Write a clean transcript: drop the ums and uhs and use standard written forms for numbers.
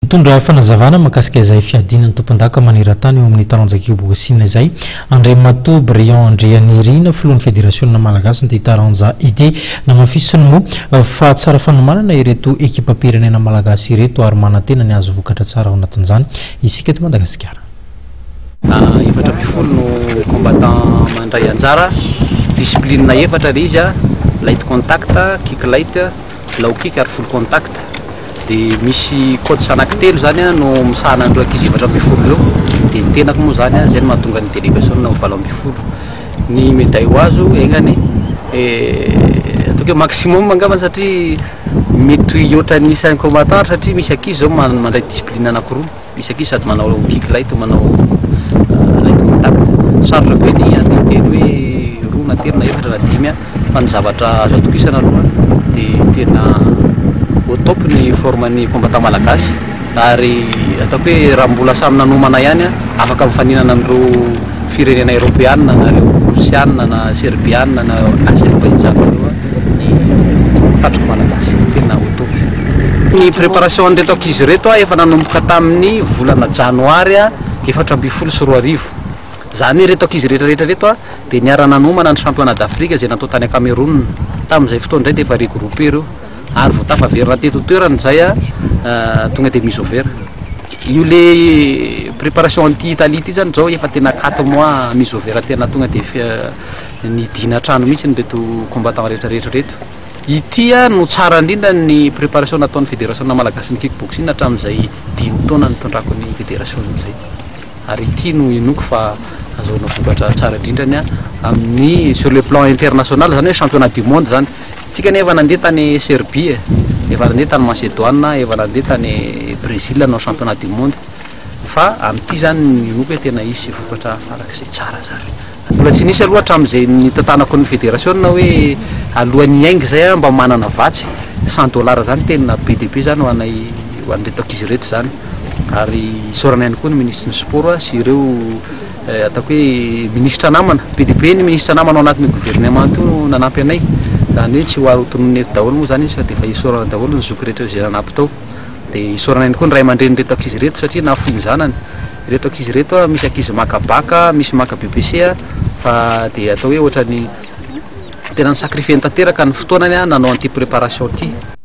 Nitondra fanazavana mahakasika izay fiadiana ny tompondaka maneran-tany eo amin'ny taranja kickboxing izay Andriamatoa Briand Andrianirina, filohan'ny federasiona malagasy ity taranja ity. Namafisiny moa fa tsara fanomanana ireto ekipam-pirenena malagasy ireto ary manantena ny hahazo vokatra tsara ao anatin'izany isika eto Madagasikara. 14 no combattant mandray anjara, discipline efatra ilay izy, light contact, kick light, low kick ary full contact. Dia misy coach anankitelo zany no misahana an'ireo ankizy 14 ireo. Dia ny tenako moa zany, izay no mahatonga ny délégation ho 18. Ny médaille ho azo engany ataoko hoe maximum angamba, satria mety hihoatra ny isan'ny combattant, satria misy ankizy zao mandray discipline anankiroa, misy ankizy sady manao kick light, manao light contact. Sarotra be ny andeha hiteny hoe roa na telo na efatra na dimy, fa ny zavatra azo atokisana aloha dia tena au top ny forme ny combattant malagasy, ary ataoko hoe raha mbola samy nanomana ihany, afaka mifaninana amin'ireo firenena eropeanina na ireo rosianina na serbianina na azerbaïdjan ireo ny katroka malagasy, tena au top. Ny préparation an'ireto ankizy ireto efa nanomboka tamin'ny volana janoary 2014. Izany hoe ireto ankizy rehetrarehetra ireto dia niara-nanomana ny championnat d'Afrique izay natao tany Cameroun. Tamin'izay fotoana izay dia efa regroupé ireo ary vao tafaverina teto toerana izay tonga dia mise au vert. Io le préparation an'ity Italie ity zany zao efa tena 4 mois mise au vert, tena tonga dia nidina trano mihitsy ireto combattant rehetrarehetra ireto. Ity no tsara indrindra ny préparation nataon'ny fédération malagasy ny kickboxing hatramin'izay 5 taona nitondrako ny fédération izay, ary ity no inoako fa azahoana vokatra tsara indrindrany amin'ny sur le plan international, zany hoe championnat du monde zany. Tsika nefa nandeha tany Serbie, efa nandeha tany Macédoine, efa nandeha tany Brésil nanao championnat du monde, fa amin'ity zany inoako hoe tena hisy vokatra farak'izay tsara zany. Mbola tsy nisy aloha hatramin'izay nitantanako ny fédération hoe alohan'ny hiainga zay mba manana vatsy 100 dollars zany, tena be dia be zany ho anay, ho an'ireto ankizy ireto zany. Ary isaorana ihany koa ny ministre ny sport sy ireo ataoko hoe ministra namana be dia be, ny ministra namana ao anatin'ny gouvernement io nanampy anay zany, hoe tsy ho ary hotononina eto daholo moa zany izy, fa dia efa isaorana daholo ny zoky rehetra izay nanampy tao. Dia isaorana ihany koa ny ray aman-dreny ireto ankizy ireto, satria nahafoy ny zanany ireto ankizy ireto. Misy ankizy maka bac, misy maka BEPC, fa dia atao hoe ohatrany tena nisacrifier tanteraka ny fotoanany nanao an'ity préparation ity.